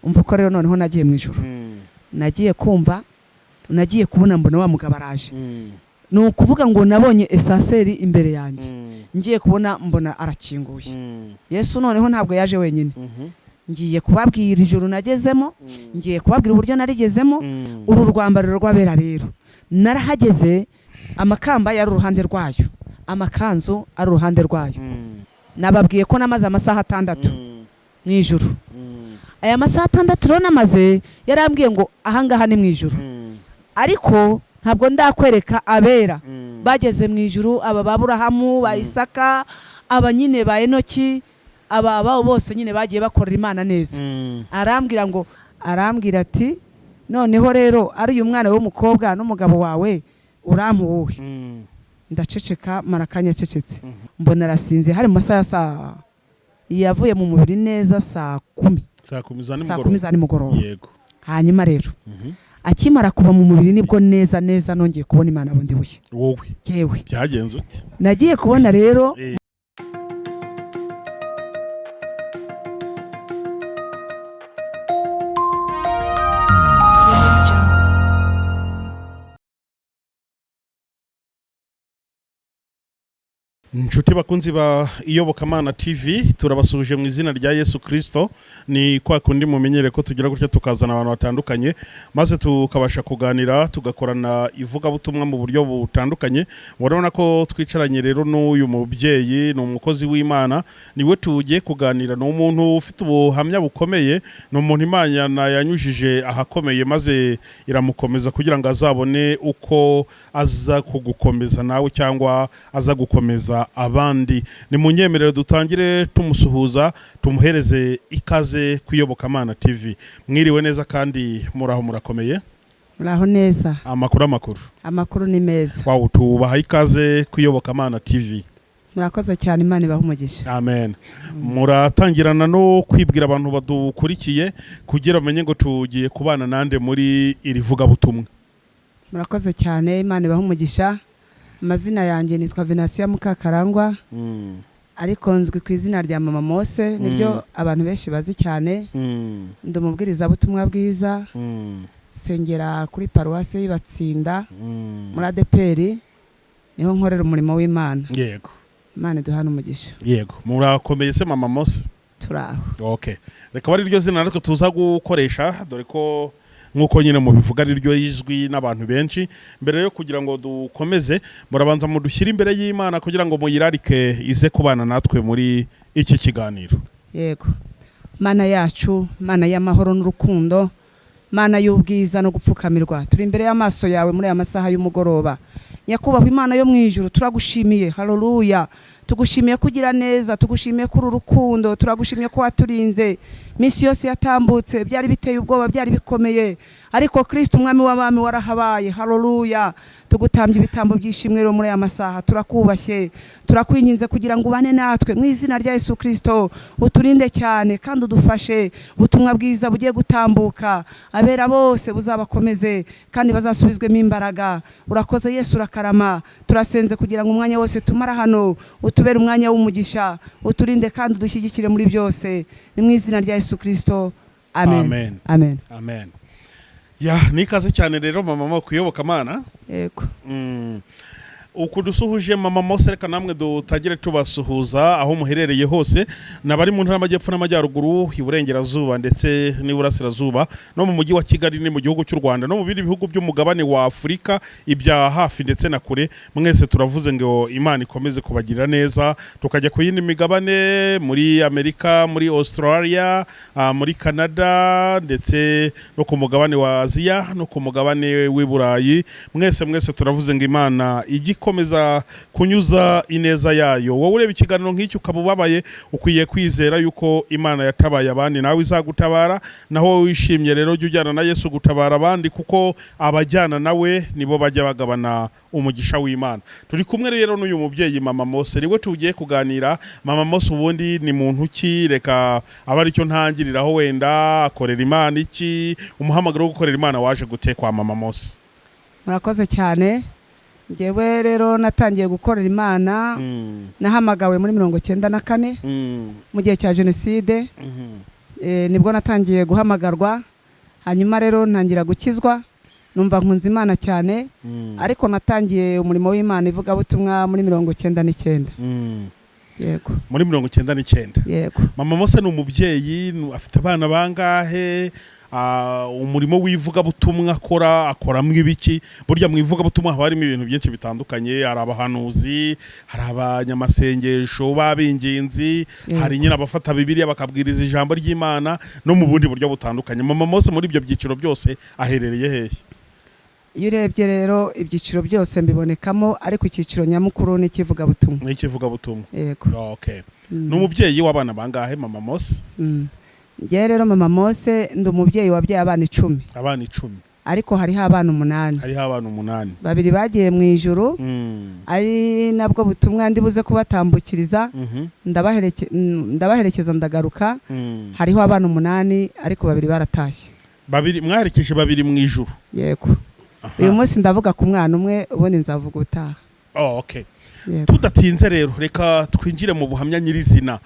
Umva uko rero noneho nagiye mu ijuru. Nagiye kumva, nagiye kubona, mbona wa mugabo araje. Ni ukuvuga ngo nabonye ascenseur imbere yanjye. Ngiye kubona, mbona arakinguye. Yesu noneho ntabwo yaje wenyine. Ngiye kubabwira ijuru nagezemo, ngiye kubabwira uburyo narigezemo. Uru rwambariro rw'abera rero, narahageze, amakamba yari uruhande rwayo, amakanzu ari uruhande rwayo. Nababwiye ko namaze amasaha 6 mu ijuru. Aya masaha 6 rero namaze, yarambwiye ngo ahangaha ni mu ijuru, ariko ntabwo ndakwereka abera bageze mu ijuru, aba ba Burahamu, ba Isaka, aba nyine ba Enoki, aba babo bose nyine bagiye bakorera Imana neza. Arambwira ngo, arambwira ati: "Noneho rero ari uyu mwana w'umukobwa n'umugabo wawe, urampa uwuhe?" Ndaceceka, mara akanya acecetse, mbona arasinze. Hari mu masaha ya saa, yavuye mu mubiri neza saa 10. Saa 10 za Saa 10 nimugoroba? za nimugoroba. Hanyuma rero akimara kuva mu mubiri, nibwo neza neza nongeye kubona Imana bundi bushya. Wowe? Yewe. Byagenze ute? Nagiye kubona rero Inshuti bakunzi ba Iyobokamana TV, turabasuhuje mu izina rya Yesu Kirisito. Ni kwa kundi mumenyere ko tugira gutya tukazana abantu batandukanye, maze tukabasha kuganira, tugakorana ivugabutumwa mu buryo butandukanye. Murabona ko twicaranye rero n'uyu mubyeyi, ni umukozi w'Imana, niwe tugiye kuganira. Ni umuntu ufite ubuhamya bukomeye, ni umuntu Imana yanyujije ahakomeye maze iramukomeza kugira ngo azabone uko aza kugukomeza nawe cyangwa aza gukomeza abandi. Ni mu nyemerero dutangire tumusuhuza, tumuhereze ikaze ku Iyobokamana TV. Mwiriwe neza kandi muraho, murakomeye? Muraho neza. Amakuru, amakuru? Amakuru ni meza. Wawu, tubaha ikaze ku Iyobokamana TV. Murakoze cyane, Imana ibahe umugisha. Amen. Muratangirana no kwibwira abantu badukurikiye kugira bamenye ngo tugiye kubana nande muri iri vugabutumwa. Murakoze cyane, Imana ibahe umugisha. Amazina yanjye nitwa Venasiya Mukakarangwa, ariko nzwi ku izina rya Mama Mose, niryo abantu benshi bazi cyane. Ndi umubwirizabutumwa bwiza, sengera kuri paruwasi y'Ibatsinda muri ADEPR, niho nkorera umurimo w'Imana. Imana iduhane umugisha. Yego, murakomeye se, Mama Mose? Turaho. Okay, reka ari ryo zina natwe tuza gukoresha, dore ko nk'uko nyine mubivuga ari ryo rizwi n'abantu benshi. Mbere yo kugira ngo dukomeze, murabanza mudushyire imbere y'Imana kugira ngo muyirarike ize kubana natwe muri iki kiganiro. Yego. Mana yacu, Mana y'amahoro n'urukundo, Mana y'ubwiza no gupfukamirwa, turi imbere y'amaso yawe muri aya masaha y'umugoroba. Nyakubahwa Imana yo mu ijuru, turagushimiye, haleluya. Tugushimiye kugira neza, tugushimiye kuri urukundo, turagushimiye ko waturinze minsi yose yatambutse. Byari biteye ubwoba, byari bikomeye, ariko Kristo Umwami w'abami warahabaye, haleluya. Tugutambye ibitambo by'ishimwe rero muri aya masaha. Turakubashye, turakwinginze kugira ngo ubane natwe mu izina rya Yesu Kristo, uturinde cyane kandi udufashe. Ubutumwa bwiza bugiye gutambuka, abera bose buzabakomeze kandi bazasubizwemo imbaraga. Urakoze Yesu, urakarama. Turasenze kugira ngo umwanya wose tumara hano utubere umwanya w'umugisha, uturinde kandi udushyigikire muri byose. Ni mu izina rya Yesu Kristo, amen. Amen. Amen. Amen. Ya, nikaze cyane rero, mama mo ku Iyobokamana. Yego. Uku dusuhuje Mama Mose, reka namwe dutagire tubasuhuza aho muherereye hose, n'abari mu ntara y'Amajyepfo n'Amajyaruguru, Iburengerazuba ndetse n'Iburasirazuba, no mu mujyi wa Kigali, ni mu gihugu cy'u Rwanda, no mu bindi bihugu by'umugabane wa Afurika, ibya hafi ndetse na kure. Mwese turavuze ngo Imana ikomeze kubagirira neza. Tukajya ku yindi migabane, muri Amerika, muri Australia, muri Canada, ndetse no ku mugabane wa Aziya no ku mugabane w'i Burayi. Mwese mwese turavuze ngo Imana ijye ikomeza kunyuza ineza yayo. Wowe ureba ikiganiro nk'iki ukaba ubabaye, ukwiye kwizera yuko Imana yatabaye abandi, nawe izagutabara. Naho wowe wishimye rero, jya ujyana na Yesu gutabara abandi, kuko abajyana nawe nibo bajya bagabana umugisha w'Imana. Turi kumwe rero n'uyu mubyeyi Mama Mose, niwe tugiye kuganira. Mama Mose ubundi ni muntu ki? Reka aba aricyo ntangiriraho. Wenda akorera Imana iki? Umuhamagaro wo gukorera Imana waje gute kwa Mama Mose? Murakoze cyane. Ngewe rero natangiye gukorera Imana, nahamagawe muri 94 mu gihe cya jenoside. Nibwo natangiye guhamagarwa, hanyuma rero ntangira gukizwa, numva nkunze Imana cyane. Ariko natangiye umurimo w'Imana, ivugabutumwa, muri 99. Yego. Muri 99? Yego. Mama Mose ni umubyeyi, afite abana bangahe? Umurimo w'ivugabutumwa akora, akoramo ibiki? Burya mu ivugabutumwa haba harimo ibintu byinshi bitandukanye: hari abahanuzi, hari abanyamasengesho b'abinginzi, hari nyine abafata Bibiliya bakabwiriza ijambo ry'Imana no mu bundi buryo butandukanye. Mama Mose muri ibyo byiciro byose aherereye hehe? Iyo urebye rero, ibyiciro byose mbibonekamo, ariko icyiciro nyamukuru ni icy'ivugabutumwa. N'ikivugabutumwa? Yego. Okay. Ni umubyeyi w'abana bangahe, Mama Mose? Njyewe rero, Mama Mose, ndi umubyeyi wabyaye abana 10. Abana 10? Ariko hariho abana 8. Hariho abana 8. Babiri bagiye mu ijuru, ari nabwo butumwa ndi buze kubatambukiriza. Ndabaherekeza ndagaruka. Hariho abana 8, ariko babiri baratashye. Babiri mwaherekeje, babiri mu ijuru? Yego. Uyu munsi ndavuga ku mwana umwe, ubundi nzavuga ubutaha. Oh, okay. Yego. Tudatinze rero, reka twinjire mu buhamya nyirizina.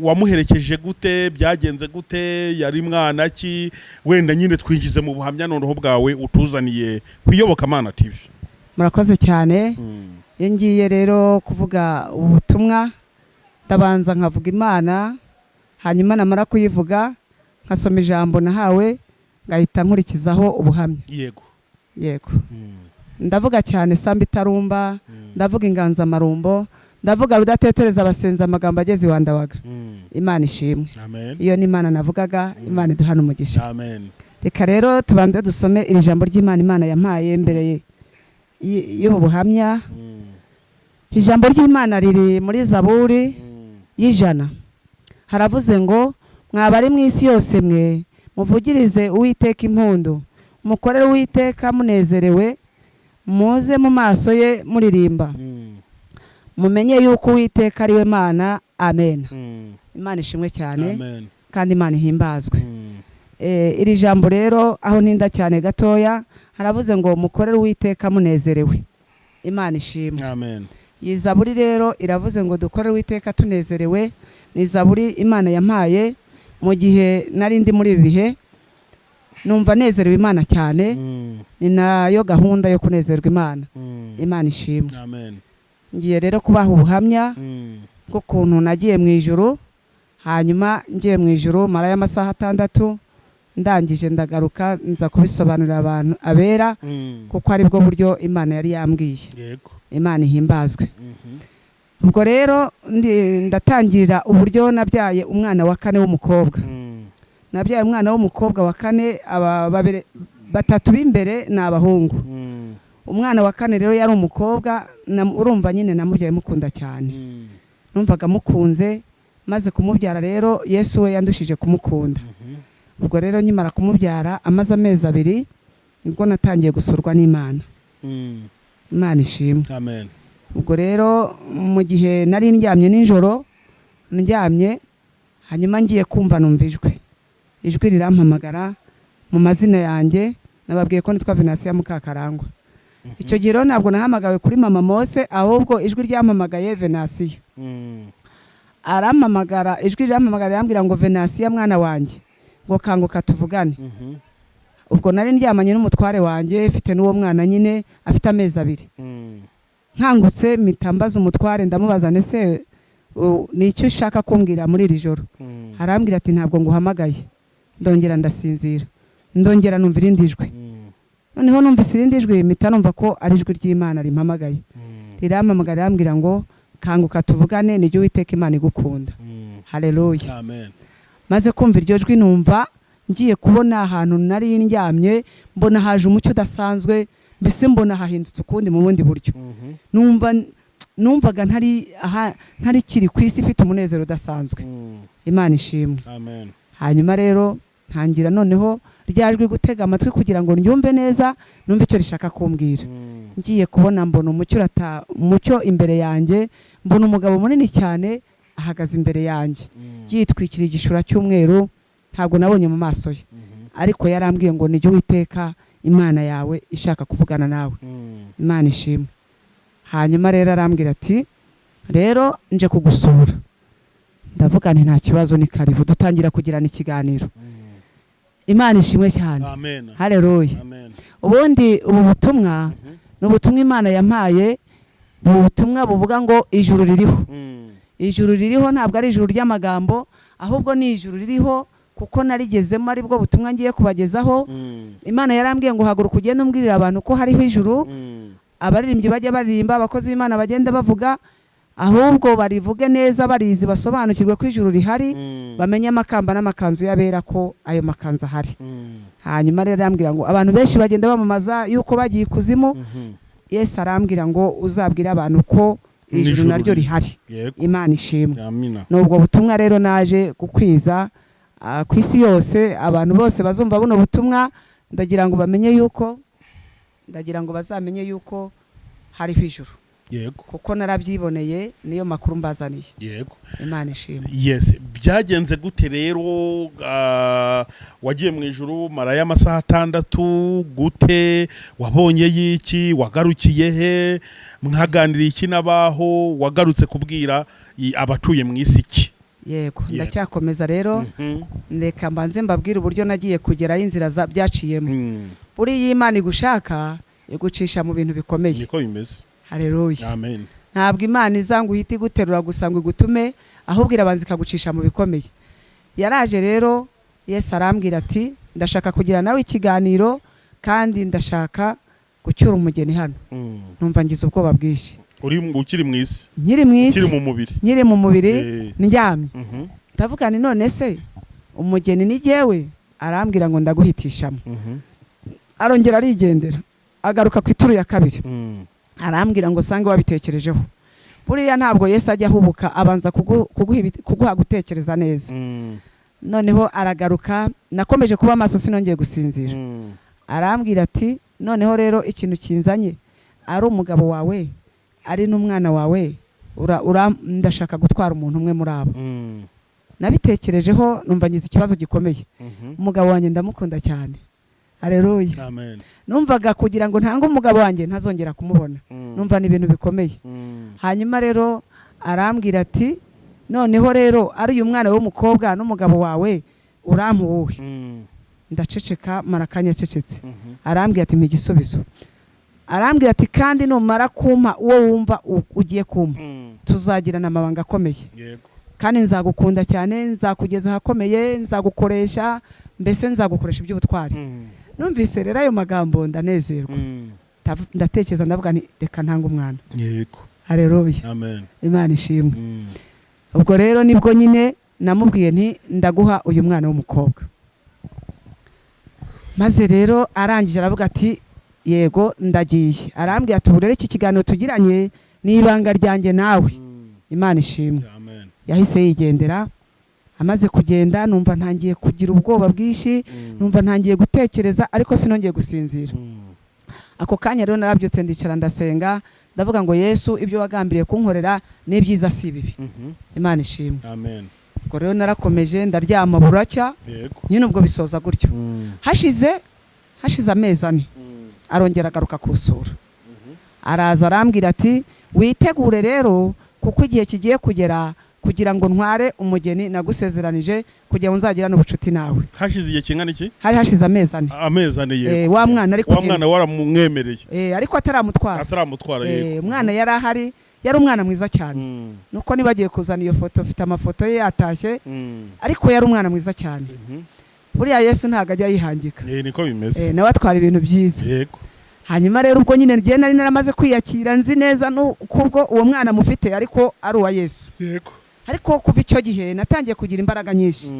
Wamuherekeje gute? Byagenze gute? Yari mwana ki? Wenda nyine twinjize mu buhamya noneho bwawe utuzaniye ku Iyobokamana TV. Murakoze cyane. Iyo ngiye rero kuvuga ubutumwa, ndabanza nkavuga Imana, hanyuma namara kuyivuga nkasoma ijambo nahawe, ngahita nkurikizaho ubuhamya. Yego. Yego. Ndavuga cyane samba itarumba, ndavuga inganzamarumbo, ndavuga rudatetereza abasenza amagambo ageze iwa Ndabaga. Imana ishimwe. Amen. Iyo ni Imana navugaga. Imana iduhana umugisha. Amen. Reka rero tubanze dusome iri jambo ry'Imana Imana yampaye mbere y'ubu buhamya. Ijambo ry'Imana riri muri Zaburi y'100. Haravuze ngo: "Mwaba ari mu isi yose mwe, muvugirize Uwiteka impundu, mukorere Uwiteka munezerewe, muze mu maso ye muririmba. Mumenye yuko Uwiteka ari we Mana. Amen." Imana ishimwe cyane. Amen. Kandi Imana ihimbazwe. Iri jambo rero, aho ntinda cyane gatoya, haravuze ngo mukorere Uwiteka munezerewe. Imana ishimwe. Amen. Iyi zaburi rero iravuze ngo dukorere Uwiteka tunezerewe. Ni zaburi Imana yampaye mu gihe nari ndi muri ibi bihe, numva nezerewe Imana cyane. Ni nayo gahunda yo kunezerwa Imana. Imana ishimwe. Amen. Ngiye rero kubaha ubuhamya bw'ukuntu nagiye mu ijuru. Hanyuma ngiye mu ijuru, marayo amasaha 6, ndangije ndagaruka, nza kubisobanurira abantu abera, kuko aribwo buryo Imana yari yambwiye. Imana ihimbazwe. Ubwo rero ndatangirira uburyo nabyaye umwana wa kane w'umukobwa. Nabyaye umwana w'umukobwa wa kane. Aba babiri, batatu b'imbere ni abahungu. Umwana wa kane rero yari umukobwa. Urumva nyine namubyaye mukunda cyane. Numvaga mukunze. Maze kumubyara rero, Yesu we yandushije kumukunda. Ubwo rero nkimara kumubyara, amaze amezi 2, nibwo natangiye gusurwa n'Imana. Imana ishimwe. Amen. Ubwo rero mu gihe nari ndyamye nijoro, ndyamye, hanyuma ngiye kumva numva ijwi rirampamagara mu mazina yanjye. Nababwiye ko nitwa Venansiya Mukakarangwa. Icyo gihe rero ntabwo nahamagawe kuri Mama Mose, ahubwo ijwi ryampamagaye Venansiya. Arampamagara, ijwi rirampamagara, rirambwira ngo: "Venansiya mwana wanjye," ngo, "kanguka tuvugane." Ubwo nari ndyamanye n'umutware wanjye, mfite n'uwo mwana nyine afite amezi 2. Nkangutse mpita mbaza umutware, ndamubaza: "Ese ni icyo ushaka kumbwira muri iri joro?" Arambwira ati: "Ntabwo nguhamagaye." Ndongera ndasinzira, ndongera numva irindi jwi. Noneho numvise irindi jwi, mpita numva ko ari ijwi ry'Imana rimpamagaye. Rirampamagara, rirambwira ngo: "Kanguka tuvugane, nijye Uwiteka Imana igukunda." Haleluya. Amen. Maze kumva iryo jwi, numva ngiye kubona ahantu nari ndyamye, mbona haje umucyo udasanzwe, mbese mbona hahindutse ukundi mu bundi buryo. Numvaga ntari aha, ntari kiri ku isi, ifite umunezero udasanzwe. Imana ishimwe. Amen. Hanyuma rero ntangira noneho rya jwi gutega amatwi kugira ngo ndyumve neza, numve icyo rishaka kumbwira. Ngiye kubona mbona umucyo urata umucyo imbere yanjye, mbona umugabo munini cyane ahagaze imbere yanjye, yitwikiriye igishura cy'umweru. Ntabwo nabonye mu maso ye, ariko yarambwiye ngo: "Nijye Uwiteka Imana yawe ishaka kuvugana nawe." Imana ishimwe. Hanyuma rero arambwira ati: "Rero nje kugusura." Ndavuga nti nta kibazo, ni karibu. Dutangira kugirana ikiganiro. Imana ishimwe cyane. Amen. Haleluya. Amen. Ubundi ubu butumwa ni ubutumwa Imana yampaye, ni ubutumwa buvuga ngo ijuru ririho. Ijuru ririho ntabwo ari ijuru ry'amagambo, ahubwo ni ijuru ririho kuko narigezemo, aribwo butumwa ngiye kubagezaho. Imana yarambwiye ngo haguruka ugende umbwirira abantu ko hariho ijuru. Abaririmbyi bajya baririmba, abakozi b'Imana bagenda bavuga, ahubwo barivuge neza barizi, basobanukirwe ko ijuru rihari, bamenye amakamba n'amakanzu y'abera, ko ayo makanzu ahari. Hanyuma rero arambwira ngo abantu benshi bagenda bamamaza yuko bagiye ikuzimu. Yesu arambwira ngo uzabwire abantu ko ijuru N'ijuru naryo riri. rihari. Yego. Imana ishimwe. Amina. Ni ubwo butumwa rero naje gukwiza ku isi yose. Abantu bose bazumva buno butumwa, ndagira ngo bamenye yuko, ndagira ngo bazamenye yuko hariho ijuru, kuko narabyiboneye, niyo makuru mbazaniye. Imana ishimwe. Yes, byagenze gute rero? Wagiye mu ijuru marayo amasaha 6 gute? Wabonye y'iki? Wagarukiye he? Mwaganiriye iki n'abaho? Wagarutse kubwira abatuye mu isi iki? Yego, ndacyakomeza rero. Reka mbanze mbabwire uburyo nagiye kugerayo, inzira byaciyemo. Buriya Imana igushaka igucisha mu bintu bikomeye. Niko bimeze. Haleluya. Amen. Ntabwo Imana iza ngo uhite iguterura gusa ngo igutume, ahubwo irabanza ikagucisha mu bikomeye. Yaraje rero Yesu arambwira ati ndashaka kugira nawe ikiganiro, kandi ndashaka gucyura umugeni hano. Numva ngize ubwoba bwinshi. Uri ukiri mu isi? Nkiri mu Ukiri isi. mu mubiri. Nkiri mu mubiri. Ndyamye. Ndavuga nti none se umugeni ni jyewe? Arambwira ngo ndaguhitishamo. Arongera arigendera, agaruka ku ituru ya kabiri. Arambwira ngo sange wabitekerejeho. Buriya ntabwo Yesu ajya ahubuka, abanza kuguha gutekereza neza. Noneho aragaruka, nakomeje kuba amaso, sinongeye gusinzira. Arambwira ati noneho rero ikintu kinzanye, ari umugabo wawe ari n'umwana wawe, ndashaka gutwara umuntu umwe muri abo. Nabitekerejeho, numva ngize ikibazo gikomeye. Umugabo wanjye ndamukunda cyane, aleluya. Amen. Numvaga kugira ngo ntange umugabo wanjye ntazongera kumubona. Numva ni ibintu bikomeye. Hanyuma rero arambwira ati noneho rero ari uyu mwana w'umukobwa n'umugabo wawe, urampa uwuhe? Ndaceceka, mara akanya acecetse. Arambwira ati mpa igisubizo. Arambwira ati kandi numara kumpa uwo wumva ugiye kumpa, tuzagirana amabanga akomeye. Kandi nzagukunda cyane, nzakugeza ahakomeye, nzagukoresha, mbese nzagukoresha iby'ubutwari. Numvise rero ayo magambo ndanezerwa. Ndatekereza, ndavuga nti reka ntange umwana. Haleluya. Amen. Imana ishimwe. Ubwo rero nibwo nyine namubwiye nti ndaguha uyu mwana w'umukobwa. Maze rero arangije aravuga ati yego, ndagiye. Arambwira ati ubu rero iki kiganiro tugiranye ni ibanga ryanjye nawe. Imana ishimwe. Amen. Yahise yigendera. Amaze kugenda numva ntangiye kugira ubwoba bwinshi. Numva ntangiye gutekereza, ariko sinongeye gusinzira. Ako kanya rero narabyutse, ndicara, ndasenga, ndavuga ngo Yesu, ibyo wagambiriye kunkorera ni byiza, si ibibi. Imana ishimwe. Amen. Ubwo rero narakomeje ndaryama, buracya. Nyine ubwo bisoza gutyo. Hashize amezi 4, arongera agaruka kusura. Araza arambwira ati witegure rero, kuko igihe kigiye kugera kugira ngo ntware umugeni nagusezeranije, kugira ngo nzagirane ubucuti nawe. Hashize igihe kingana iki? Hari hashize amezi 4. Amezi 4, yego. Wa mwana ari Wa kugenda. mwana waramumwemereye? Ariko ataramutwara. Ataramutwara, yego. Umwana yari ahari, yari umwana mwiza cyane. Nuko nibagiye kuzana iyo foto, mfite amafoto ye yatashye. Ariko yari umwana mwiza cyane. Buriya Yesu ntabwo ajya yihangika. Niko bimeze. Nawe atwara ibintu byiza. Hanyuma rero ubwo nyine njye nari naramaze kwiyakira, nzi neza kubwo uwo mwana mufite ariko ari uwa Yesu. Ariko kuva icyo gihe natangiye kugira imbaraga nyinshi.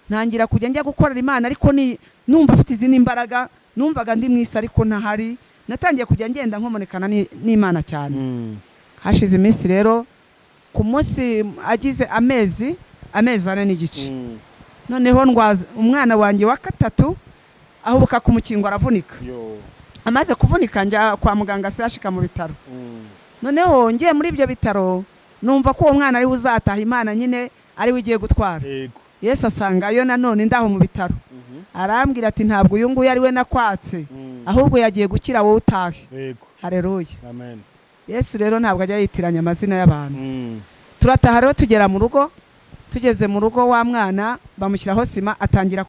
Ntangira kujya njya gukorera Imana, ariko ni numva afite izindi mbaraga, numvaga ndi mu isi ariko ntahari. Natangiye kujya ngenda nkomonekana n'Imana cyane. Hashize iminsi rero, ku munsi agize amezi 4.5, noneho ndwaza umwana wanjye wa gatatu, ahubuka ku mukingo aravunika. Amaze kuvunika njya kwa muganga, siyashika mu bitaro. Noneho ngiye muri ibyo bitaro, numva ko uwo mwana ariwe uzataha, Imana nyine ariwe igiye gutwara. Yesu asanga yo nanone ndaho mu bitaro. Arambwira ati ntabwo uyu nguyu ariwe nakwatse, ahubwo yagiye gukira, wowe utahe. Haleluya. Amen. Yesu rero ntabwo ajya yitiranya amazina y'abantu. Turataha rero, tugera mu rugo. Tugeze mu rugo, wa mwana bamushyiraho sima, atangira